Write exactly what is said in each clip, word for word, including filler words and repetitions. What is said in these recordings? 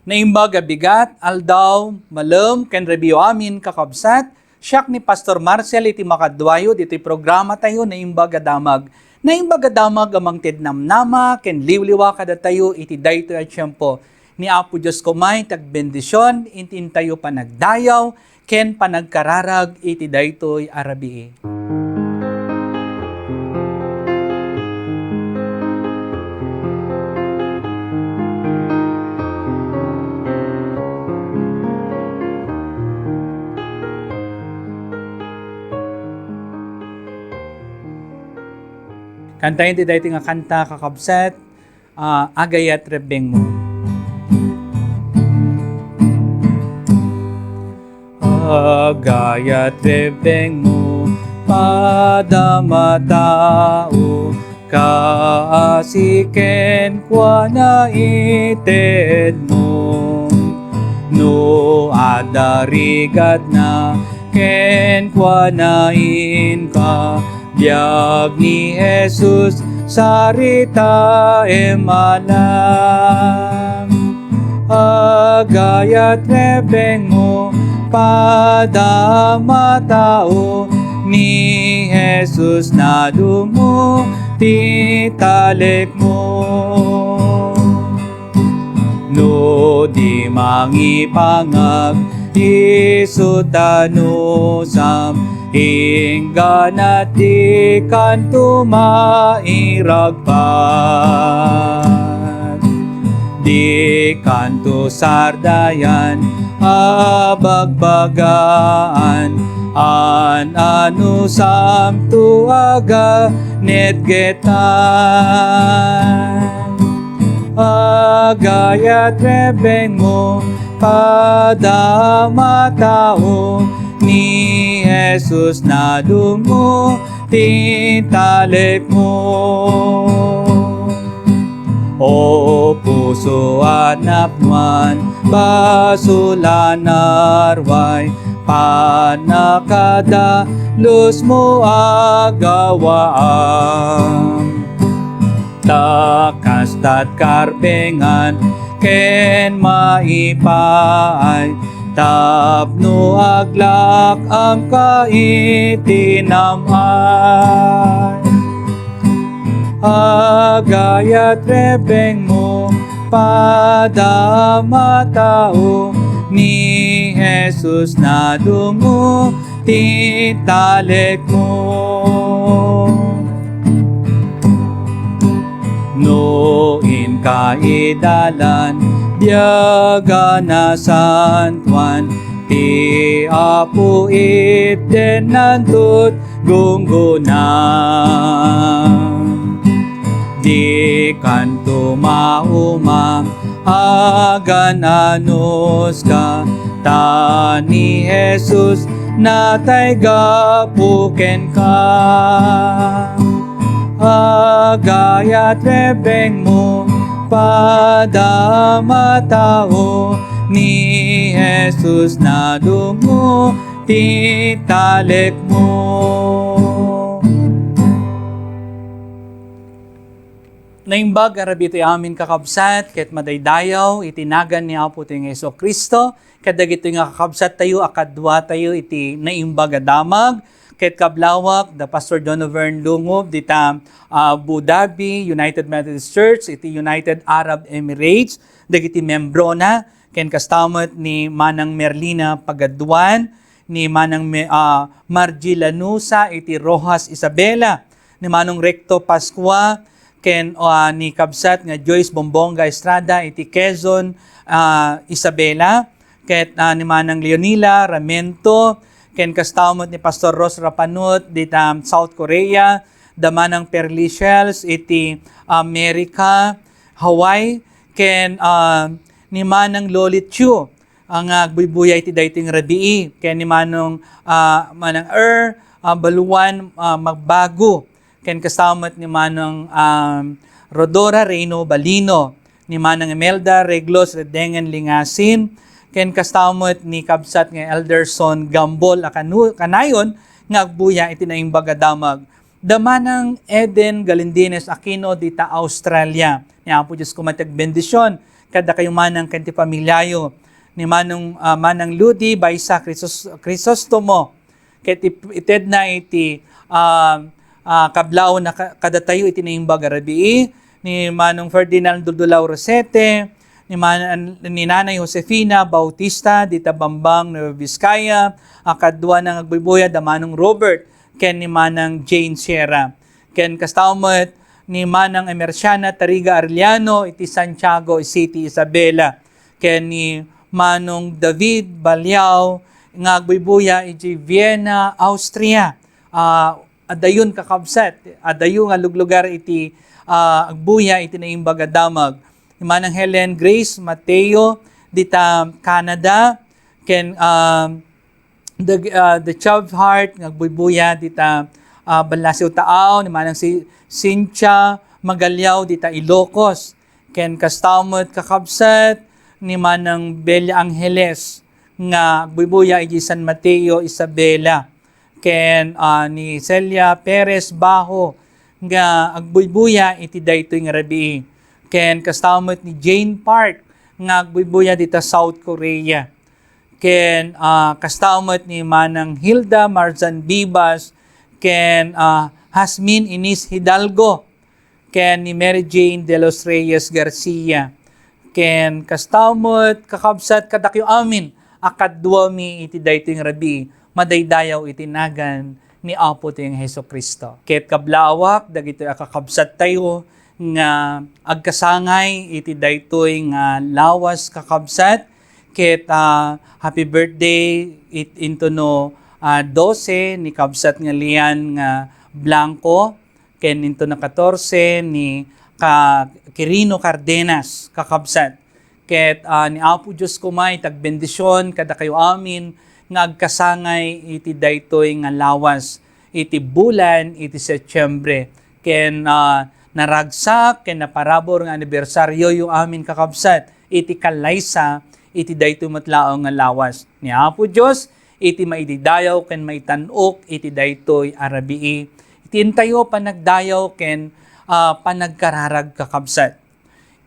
Naimbag a bigat, aldaw, malem, ken rabii amin, kakabsat. Siak ni Pastor Marcel iti makaduayo ditoy programa tayo, Naimbag a Damag. Naimbag a Damag a mangted namnama ken liwliwa kadatayo iti daytoy a tiempo. Ni Apo Dios koma ti agbendision iti intayo panagdayaw ken panagkararag iti daytoy a rabii. Kantayon ti daytoy nga kanta, kakabsat. Ah, agayat rebbengmo. Agayat rebbengmo, padam a tao, kaasi kenkuana itedmo. No adda rigatna, kenkuana inka, biag ni Jesus, saritaem a lang. Agayat rebbengmo, padam a tao, ni Jesus nadungmo ti talekmo. No di mangipangag, isu ta no sam, inggana dikanto mairagpat. Dikanto sardayan a bagbagaan, an-ano samto a ganetgetan. Agayat rebbengmo, padam a tao, ni Jesus nadungmo ti talekmo. O puso a napnoan, basol a narway, pannakadalusmo a gawaam. Ta kasta't karbengan ken maipaay, tapno aglak-amka iti nam-ay. Agayat rebbengmo, padam a tao, ni Jesus nadungmo ti talekmo. No inka idalan, biag a nasantoan, ti Apo itdennanto ti gunggona. Dikanto mauma, agan-anuska, ta ni Jesus natay gapu kenka. Agayat rebbengmo, padam a tao, ni Jesus nadungmo ti talekmo. Naimbag a rabii ti amin, kakabsat, ket madaydayaw iti nagan ni Apotayo nga Jesu-Cristo, ket dagitoy nga kakabsattayo a kaduatayo iti Naimbag a Damag, ket kablawak, da Pastor John Overn Lungob, dita, ah, Abu Dhabi, United Methodist Church, iti United Arab Emirates, dagiti membrona, ken kasta met ni Manang Merlina Pagaduan, ni Manang Me-, ah, Margie Lanusa iti Roxas, Isabela, ni Manong Recto Pascua, ken, ah, ni kabsat nga Joyce Bombonga Estrada iti Quezon, ah, Isabela, ket, ah, ni Manang Leonila Ramento, ken kasta met ni Pastor Ros Rapanut dita South Korea, da Manang Perli Shells iti America, Hawaii, ken, ah, ni Manang Loli Chu, ah, nga agbuybuya iti daytoy nga rabii, ken ni Manong, ah, Manang Er, ah, Baluan, ah, Magbago, ken kasta met ni Manong, ah, Rodora Reyno Balino, ni Manang Imelda Reglos Redengen Lingasin, ken kasta met ni kabsat nga Elderson Gambol a kanu-, kanayon nga agbuya iti Naimbag a Damag. Da Manang Eden Galindines Aquino dita Australia. Ni Apo Dios koma ti agbendision kadakayo manang ken ti pamiliayo, ni Manong, ah, Manang Ludi Baisa Crisos-, Crisostomo, ket ip-, itedna iti, ah, ah, kablaawna ka-, kadatayo iti naimbag a rabii, ni Manong Ferdinand Dudulao Rosete, ni Man-, ni Nanay Josefina Bautista, dita Bambang, Nueva Vizcaya, a kaduana nga agbuybuya da Manong Robert, ken ni Manang Jane Sierra. Ken kasta met ni Manang Emerciana Tariga Arellano iti Santiago City, Isabela. Ken ni Manong David Baliao nga agbuybuya iti Vienna, Austria. Ah, adayon kakabsat, adayo nga luglugar iti, ah, agbuya iti naimbag a damag. Ni Manang Helen Grace Mateo dita Canada, ken, ah, the, ah, the Chubheart nga agbuybuya dita, ah, Ballasio Taaw, ni Manang si Cynthia Magaliao dita Ilocos. Ken kasta met kakabsat ni Manang Bella Angeles nga agbuybuya iti San Mateo, Isabela. Ken, ah, ni Celia Perez Baho nga agbuybuya iti daytoy nga rabii. Ken kasta met ni Jane Park nga agbuybuya dita South Korea. Ken, ah, kasta met ni Manang Hilda Marzan Bibas, ken, ah, Hasmin Inis Hidalgo, ken ni Mary Jane de los Reyes Garcia. Ken kasta met, kakabsat, kadakayo amin a kaduami iti daytoy nga rabii, madaydayaw iti nagan ni Apotayo nga Jesu-Cristo. Ket kablaawak dagitoy a kakabsattayo nga agkasangay iti daytoy nga lawas, kakabsat, ket, ah, happy birthday it-, into no, ah, dose ni kabsat nga Lian nga Blanco, ken into no katorse ni ka Quirino Cardenas, kakabsat. Ket, ah, ni Apo Dios koma iti agbendision kadakayo amin nga agkasangay iti daytoy nga lawas iti bulan iti Setyembre. Ken, ah, naragsak ken naparabur nga anibersarioyo amin, kakabsat, iti kallaysa iti daytoy met laeng nga lawas. Ni Apo Dios iti maididayaw ken maitan-ok iti daytoy a rabii. Iti intayo panagdayaw ken, ah, panagkararag, kakabsat.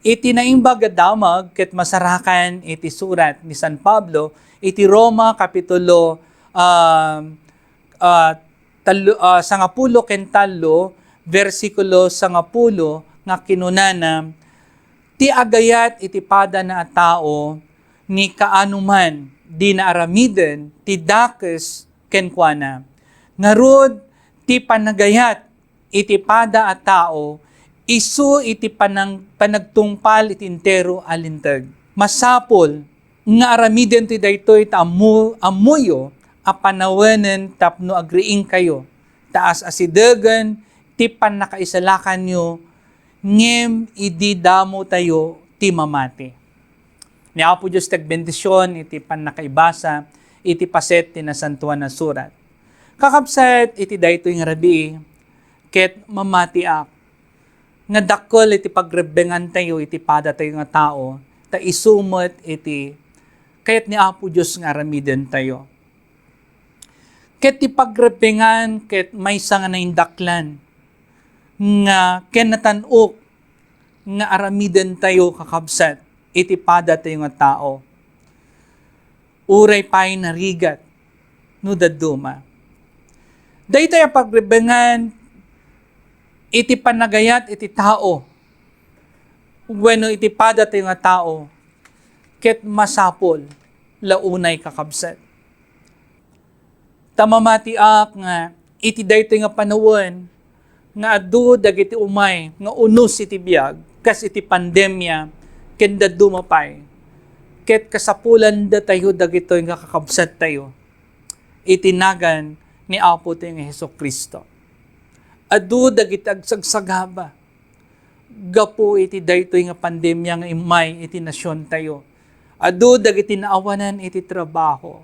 Iti naimbag a damag ket masarakan iti surat ni San Pablo iti Roma kapitulo, ah, ah, tallo, ah, sangapulo ken tallo, bersikulo sangapulo, nga kinunana, "Ti agayat iti padana a tao, ni kaano man, dina aramiden ti dakes kenkuana. Ngarud, ti panagayat iti pada a tao, isu iti panang-, panagtungpal iti entero a linteg. Masapul nga aramiden ti daytoy ta ammo-, ammoyo a panawenen tapno agriingkayo, ta as-asidegen ti pannakaisalakanyo, ngem idi damotayo ti mamati." Ni Apo Dios ti agbendision iti pannakaibasa iti paset ti Nasantoan a Surat. Kakabsat, iti daytoy nga rabii, ket mamatiak nga dakkel iti pagrebbengantayo iti padatayo nga tao, ta isu met iti kayat ni Apo Dios nga aramidentayo. Ket ti pagrebbengan ket maysa nga naindaklan nga ken natan-ok nga aramidentayo, kakabsat, iti padatayo nga tao. Uray pay narigat no dadduma. Daytoy a pagrebbengan iti panagayat iti tao wenno iti padatayo nga tao ket masapul la unay, kakabsat. Ta mamatiak nga iti daytoy nga panawen nga adu dagiti umay nga unos iti biag, kas iti pandemia, ken dadduma pay, ket kasapulanda tayo dagitoy nga kakabsattayo iti nagan ni Apo tayo nga Jesu-Cristo. Adu dagiti agsagsagaba gapu iti daytoy nga pandemia nga immay iti nasiontayo. Adu dagiti naawanan iti trabaho.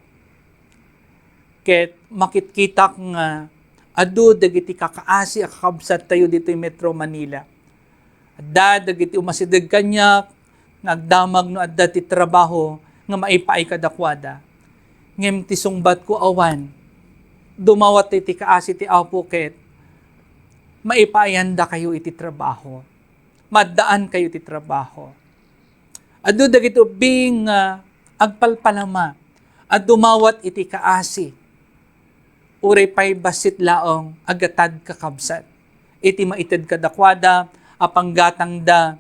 Ket makitkitak nga adu dagiti kakaasi a kakabsattayo ditoy Metro Manila. Adda dagiti umasideg kaniak nga agdamag no adda ti trabaho nga maipaay kadakuada. Ngem ti sungbatko, awan. Dumawat ti kaasi ti Apo ket maipaayandakayo iti trabaho. Maaddaankayo iti trabaho. Adu dagiti ubbing nga agpalpalama a dumawat iti kaasi, uray pay bassit laeng a gatad, kakabsat, iti maited kadakuada a panggatangda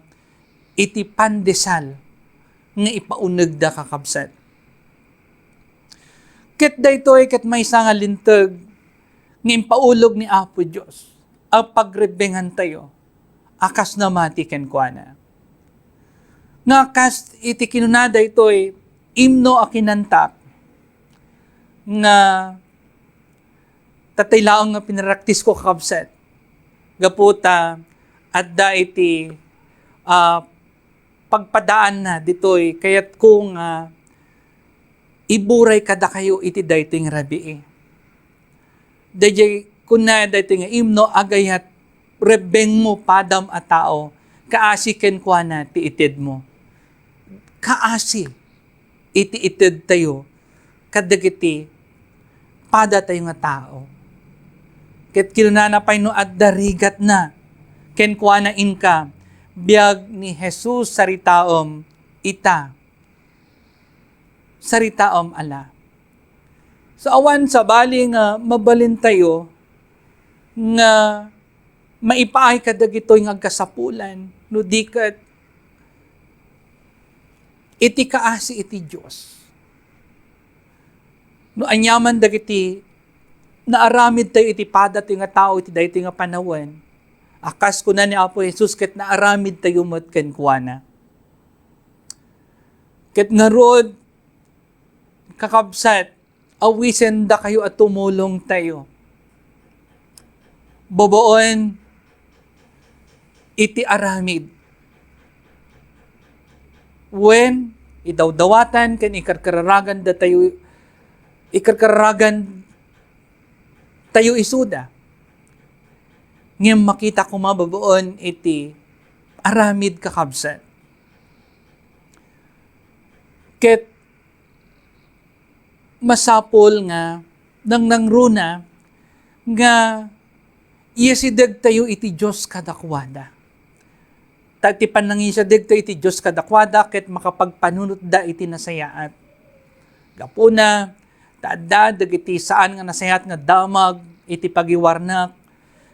iti pandesal nga ipaunegda, kakabsat. Ket daytoy ket maysa nga linteg nga impaulog ni Apo Dios a pagrebbengantayo a kas namati kenkuana. Nga kas iti kinuna daytoy imno a kinantak nga tatay laeng nga pinaraktisko, kakabsat, gapu ta adda iti, ah, pagpadaanna ditoy, kayatko nga iburay kadakayo iti daytoy nga rabii. Daydiay kuna daytoy nga imno, agayat, rebbengmo padam a tao, kaasi kenkuana ti itedmo. Kaasi iti itedtayo kadagiti padatayo nga tao. Ket kinunana pay no adda rigatna kenkuana, inka, biag ni Jesus, saritaem ita. Saritaem ala. So, awan sabali nga mabalintayo nga maipaay kadagitoy nga agkasapulan, no di ket iti kaasi iti Dios. No aniaman dagiti naaramidtayo iti padatayo nga tao iti daytoy nga panawen, a kas kuna ni Apo Jesus, ket naaramidtayo met kenkuana. Ket ngarud, kakabsat, awisendakayo a tumulongtayo babaen iti aramid. Wen, idawdawatan ken ikarkararagan datayo, ikarkararagan tayo isuda. Ngem makita koma babaen iti aramid, kakabsat. Ket masapul nga nangnangruna nga iyasidegtayo iti Dios kadakuada. Ta iti pannangiyasidegtayo iti Dios kadakuada ket makapagpanunotda iti nasayaat. Gapuna, ta adda dagiti saan nga nasayaat nga damag iti pagiwarnak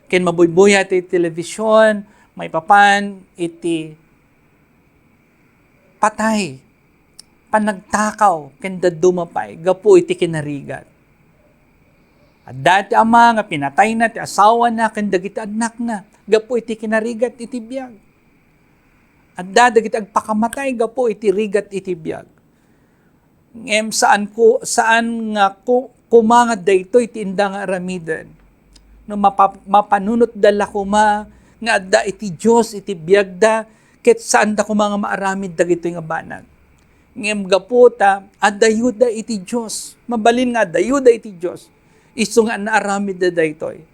ken mabuybuyat iti television, maipapan iti patay, panagtakaw, ken dadduma pay gapu iti kinarigat. Adda ti ama nga pinatayna ti asawana ken dagiti annakna gapu iti kinarigat iti biag. Adda dagiti agpakamatay gapu iti rigat iti biag. Ngem saan ko, saan nga ko, koma nga daytoy ti inda nga aramiden. No mapa-, mapanunotda la koma nga adda iti Dios iti biagda, ket saanda koma nga maaramid dagitoy nga banag. Ngem gapu ta adayoda iti Dios, mabalin nga adayoda iti Dios, isu nga naaramidda daytoy.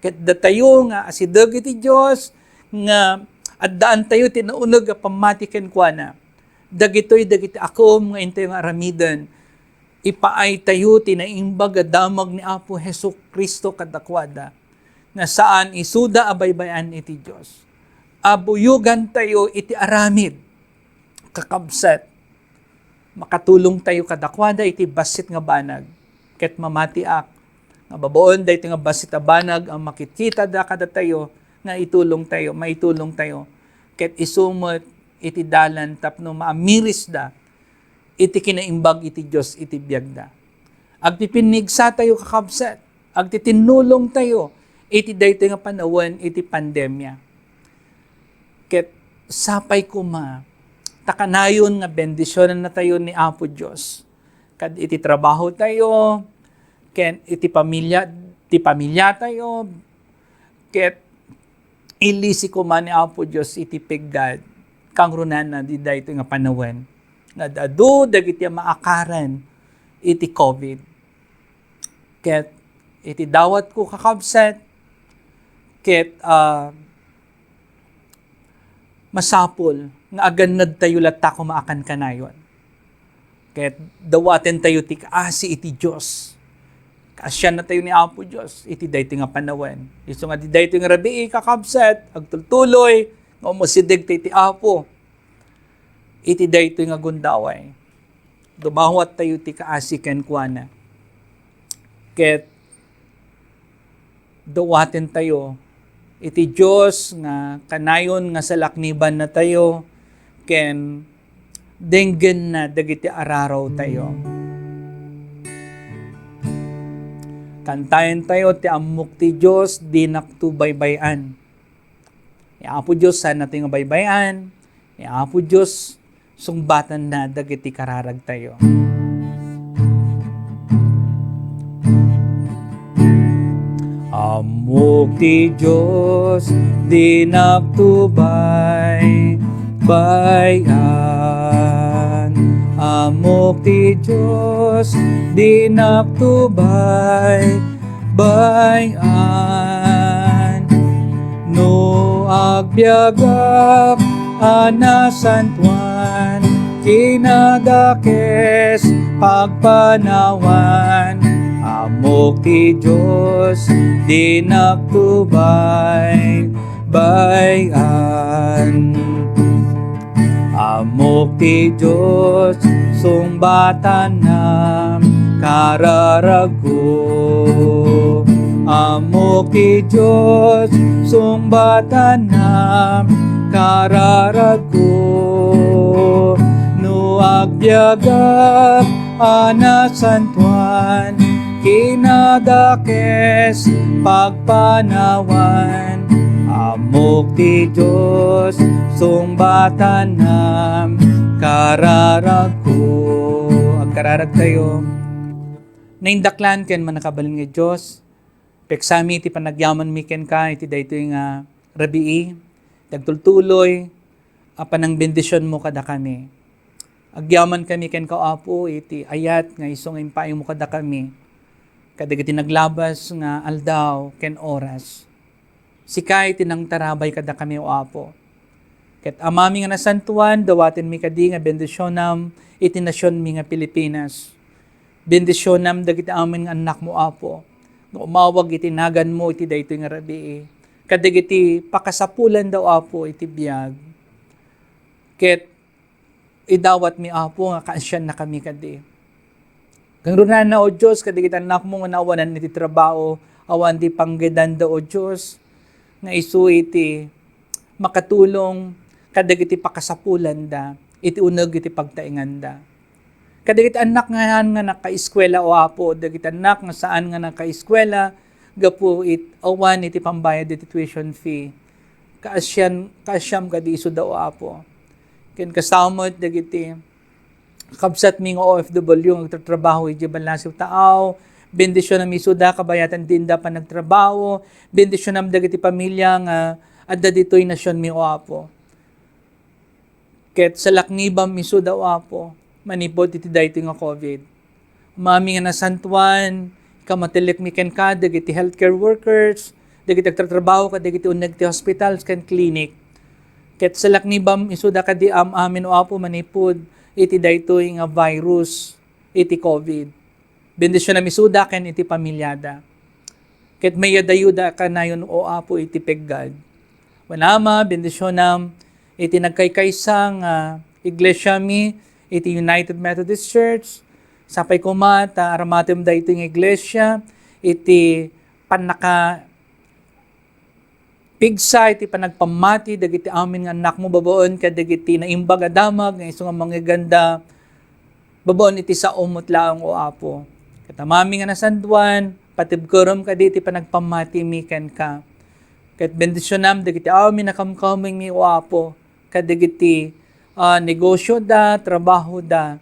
Ket datayo nga asideg iti Dios, nga addaantayo ti nauneg a pammati kenkuana, dagitoy dagiti akum nga intayo nga aramiden, ipaaytayo ti naimbag a damag ni Apo Jesu-Cristo kadakuada, nga saan isuda a baybay-an iti Dios. Abuyogantayo iti aramid, kakabsat, makatulongtayo kadakuada iti bassit nga banag. Ket mamatiak nga babaen daytoy nga bassit a banag a makitkitada kadatayo nga itulongtayo, maitulongtayo. Ket isu met iti dalan tapno maamirisda iti kinaimbag iti Dios iti biagda. Agpipinnigsatayo, kakabsat, agtitinnulongtayo iti daytoy nga panawen iti pandemia. Ket sapay koma ta kanayon nga bendisionannatayo ni Apo Dios kad iti trabahotayo, ken iti pamilya, ti pamilyatayo, ket ilisi koma ni Apo Dios iti pigdad, kangrunana di daytoy nga panawen, nga adu dagiti maakaran iti covid. Ket iti dawatko, kakabsat, ket, ah, masapul nga agannadtayo latta koma a kankanayon. Ket dawatentayo ti kaasi iti Dios. Kaasiannatayo ni Apo Dios iti daytoy nga panawen. Isu nga di daytoy nga rabii, kakabsat, agtultuloy nga umasidegta iti Apo. iti daytoy nga gundaway. Dumawat tayo ti kaasi kenkuana. Ket dawaten tayo iti Dios nga kanayon nga salaknibanna tayo ken denggenna dagiti araraw tayo. Kantaen tayo ti Ammok ti Dios, Dinakto Baybay-an. Ni Apo Dios, saan nato nga baybay-an. Ni Apo Dios, sungbatanna dagiti kararag tayo. Ammok ti Dios, dinakto bay-, bay-an. Ammok ti Dios, dinakto bay-, bay-an. No agbiagak a nasantoan, kinadakes pagpanawan, ammok ti Dios, dinakto bay-, bay-an. Ammok ti Dios, sungbatanna kararagko. Ammok ti Dios, sungbatanna kararagko. No agbiagak a nasantoan, kinadakes pagpanawan, ammok ti Dios, sungbatanna kararagko. Agkararag tayo. Naindaklan ken mannakabalin nga Dios, peksami ti panagyamanmi kenka iti daytoy nga rabii, dagtultuloy a panangbendisionmo kadakami. Agyamankami kenka, Apo, iti ayat nga isu nga impaaymo kadakami kadagiti naglabas nga aldaw ken oras. Sika iti nangtarabay kadakami, O Apo. Ket Amami nga nasantoan, dawatenmi kadi nga bendisionam iti nasionmi nga Pilipinas. Bendisionam dagiti amin nga annakmo, Apo, nga umawag iti naganmo iti daytoy nga rabii. Kadagiti pakasapulanda, O Apo, iti biag. Ket idawatmi, Apo, nga kaasiannakami kadi. Kangrunana, O Dios, kadagiti annakmo nga naawanan iti trabaho, awan ti panggedanda, O Dios, nga isu iti makatulong kadagiti pakasapulanda iti uneg iti pagtaenganda. Kadagiti annak nga saan nga nakaeskuela, O Apo, dagiti annak nga saan nga nakaeskuela gapu it awan iti pambayad iti tuition fee. Kaasian-, kaasiam kadi isuda, O Apo. Ken kasta met dagiti kabsatmi nga O F W nga agtatrabaho idiay ballasiw taaw, bendisionam isuda kabayatan ti inda panagtrabaho, bendisionam dagiti pamilya nga adda ditoy nasionmi, O Apo. Ket salaknibam isuda, O Apo, manipud iti daytoy nga covid. Amami nga nasantoan, kamatellekmi kenka dagiti healthcare workers, dagiti agtatrabaho kadagiti uneg ti hospitals ken clinic. Ket salaknibam isuda kadi am-amin, O Apo, manipud iti daytoy nga virus, iti covid. Bendisionam isuda ken iti pamiliada. Ket mayadayuda kanayon, O Apo, iti peggad. Wen Ama, bendisionam iti nagkaykaysa nga iglesiami iti United Methodist Church. Sapay koma ta aramatem daytoy nga iglesia iti pannaka pigsa iti panagpammati dagiti amin nga annakmo babaen kadagiti naimbag a damag nga isu nga mangeganda babaen iti saom met laeng, O Apo. Ket Amami nga nasantoan, patibkerem kadi iti panagpammatimi kenka. Ket bendisionam dagiti amin a kamkamengmi, O Apo, kadagiti, ah, negosioda, trabahoda,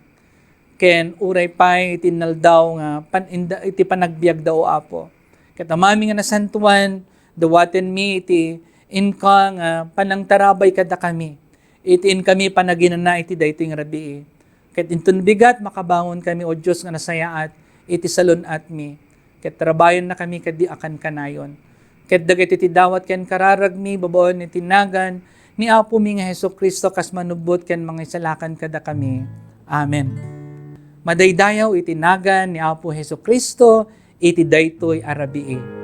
ken uray pay iti inaldaw nga pan-, inda-, iti panagbiagda, O Apo. Ket Amami nga nasantoan, dawatenmi iti inka nga panangtarabay kadakami, iti inkami panaginana iti daytoy nga rabii. Ket inton bigat, makabangonkami, O Dios nga nasayaat, iti salun-atmi. Ket rabayennakami kadi a kankanayon. Ket dagiti ti dawat ken kararagmi babaen iti nagan ni Apomi nga Jesu-Cristo kas manubbot ken mangisalakan kadakami. Amen. Madaydayaw iti nagan ni Apo Jesu-Cristo iti daytoy a rabii.